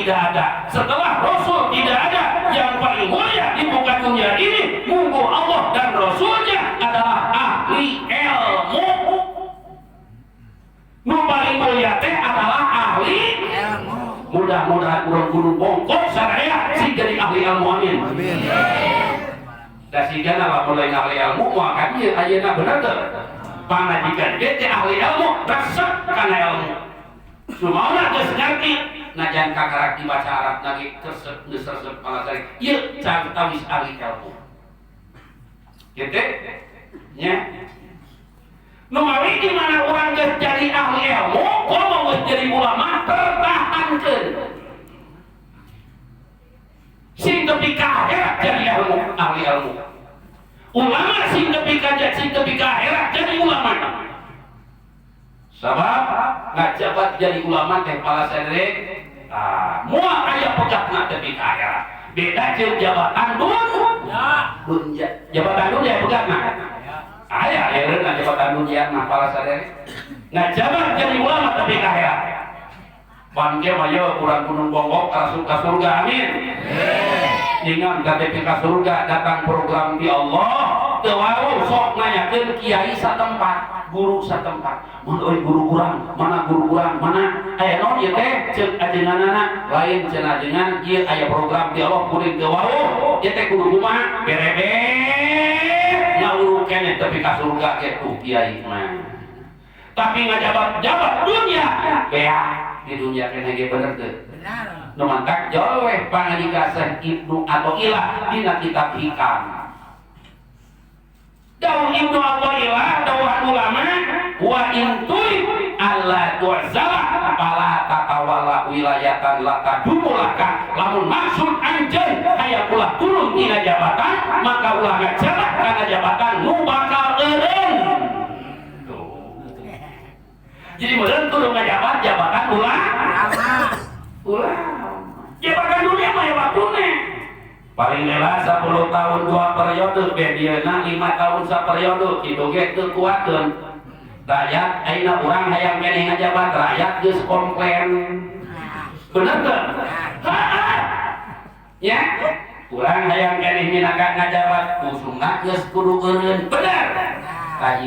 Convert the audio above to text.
tidak ada, setelah Rasul tidak ada, yang paling mulia di muka dunia ini munggu Allah dan Rasulnya adalah ahli ilmu. Nu paling mulia teh adalah ahli ilmu. Mudah-mudahan urang Gunung Bongkok saraya sing jadi ahli ilmu, amin. Amin. Da sigana lamun lain ahli ilmu moal kan ieu ayeuna, bener teu? Pangajikan ge teh ahli ilmu, resep kana ilmu. Sumauna geus ngarti najan kakarak dibaca Arab lagi resep, geus resep palasari. Ieu cawis ahli ilmu. Kitu nya. Nu mawi di mana urang geus jadi ahli ilmu, komo geus jadi ulama, pertahankeun. Sing tepi ka akhirat jadi ilmu, ahli ilmu. Ulama sing tepi ka akhirat jadi ulama. Sabab ngajabat jadi ulama teh pala sadere ah moal aya pegatna tepi ka akhirat. Beda jeung jabatan dunya. Jabatan dunya pegatna. Aya ayeuna jabatan dunia mah pala sadere. Ngajabat jadi ulama tepi ka akhirat. Pan ge mah yeuh urang Gunung Bongkok asup ka surga, amin. Ingat KTP ka surga datang program di Allah teu wawuh sok nanyakeun kiai satempat, guru satempat. Mana euy guru urang? Mana guru urang? Mana? Aya naon ieu teh? Ceuk ajenganana, lain cenah ajengan ieu aya program di Allah kuring teu wawuh. Ieu teh kudu kumaha? Berebe ngawuru keneh tepi ka surga kitu kiai mah. Tapi ngajabat-jabat dunia, beak di dunia keneh ge, bener teu? Benar. Nu mantak joleh pangandika Syekh Ibnu Athaillah dina kitab Hikam. Dawuh Ibnu Athaillah, dawuh ulama, wa in turid alla tu'zala fala tatawalla wilayatan la tadumu laka. Lamun maksud anjeun hayang ulah turun tina jabatan, maka ulah ngajabat kana jabatan nu bakal eureun. Tuh. Jadi meureun kudu ngajabat jabatan ulah Ulama. Ulah jabatan dunia mah ya waktuna paling lela 10 tahun dua periode, bedieuna 5 tahun saperiode kitu ge teu kuateun rakyat. Ayeuna urang hayang keneh ngajabat, rakyat geus komplain, bener teu? Ya, urang hayang keneh minangka ngajabat, usumna geus kudu eureun, bener? Tah.